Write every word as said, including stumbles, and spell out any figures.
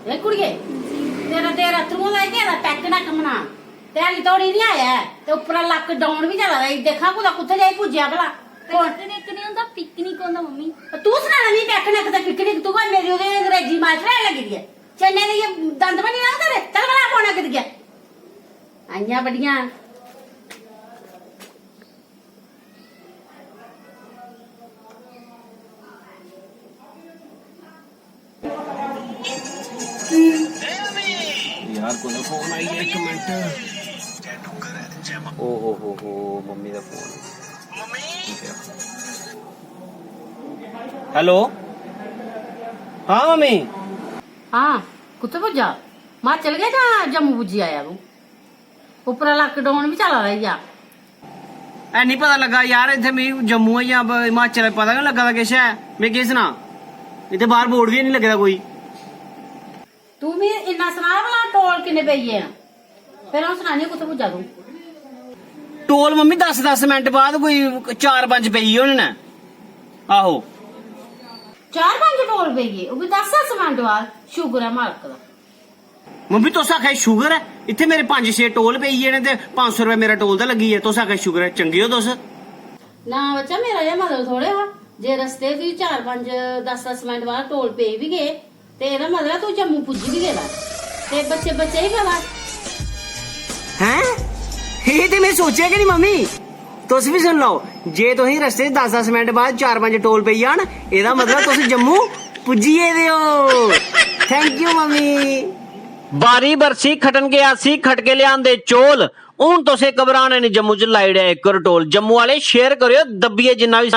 ए कुड़िये, तेरा देर अत्तरूं दा इ'यै दा पैक ना कमना। ते हाली धोड़ी निं आया ऐ। ते उप्परा लाकडाउन बी चला दा ई। दिक्खां कुतै कुत्थै जाई पुज्जेआ भला। कौन? पिकनिक निं होंदा, पिकनिक होंदा मम्मी। तूं सनाना मिगी पैक ना कुतै पिकनिक। तूं कोई मेरी ओह्दे अंग्रेजी मास्टर ऐ लग्गी दी ऐ। चन्नै दी एह् दंद बनी ना तेरे। चल भला फोन अग्ग दिक्खियै। आइयां बड़ियां। यार, कोई फोन आई है, एक मिनट। ओ हो हो हो, मम्मी का फोन। हेलो, हाँ मम्मी। हाँ, कुत्थै पुज्जा? हिमाचल गै जां जम्मू पुज्जी आया तूं? उप्परा लाकडाउन बी चला दा ई आ। है नहीं पता लग्गा यार, इत्थै मिगी जम्मू ऐ जां ब-, हिमाचल ऐ, पता गै लग्गा दा किश ऐ। में केह् सनां, इत्थै बाहर बोर्ड बी नहीं लग्गे दा कोई। तू मिगी इन्ना सना भला टोल किन्ने पेई गे न, फिर अ'ऊं सनानी आं कुत्थै पुज्जा तूं। टोल मम्मी दस दस मिंट बाद कोई चार पंज पेई गे होने न। आहो। चार पंज टोल पेई गे, ओह् बी दस दस मिंट बाद। शुक्र ऐ मालक दा। मम्मी, तुस आखा दे शुगर ऐ? इत्थै मेरे पंज छे टोल पेई गे न ते पंज सौ रपेआ मेरा टोल दा लग्गी गेआ। तुस आखा दे शुगर ऐ, चंगे ओ तुस। ना बच्चा, मेरा एह् मतलब थोड़े हा जे रस्ते च तुगी चार पंज, दस दस मिंट बाद टोल पेई बी गे ते एह्दा मतलब ऐ तूं जम्मू पुज्जी बी गेदा। ते बच्चे, बच्चे ही पता। हैं? एह् ते में सोचेआ गै निं मम्मी। तुस बी सुन लैओ, जे तुसें रस्ते च दस दस मिंट बाद चार पंज टोल पेई जान, एह्दा मतलब तुस जम्मू पुज्जी गेदे ओ। Thank you mummy. बारी बरसी खटन गेआ सी, खटके लेआंदे चोल। हून तुसें घबराने निं, जम्मू च लाई ओड़ेआ इक होर टोल। जम्मू आह्ले share करेओ दब्बियै जिन्ना बी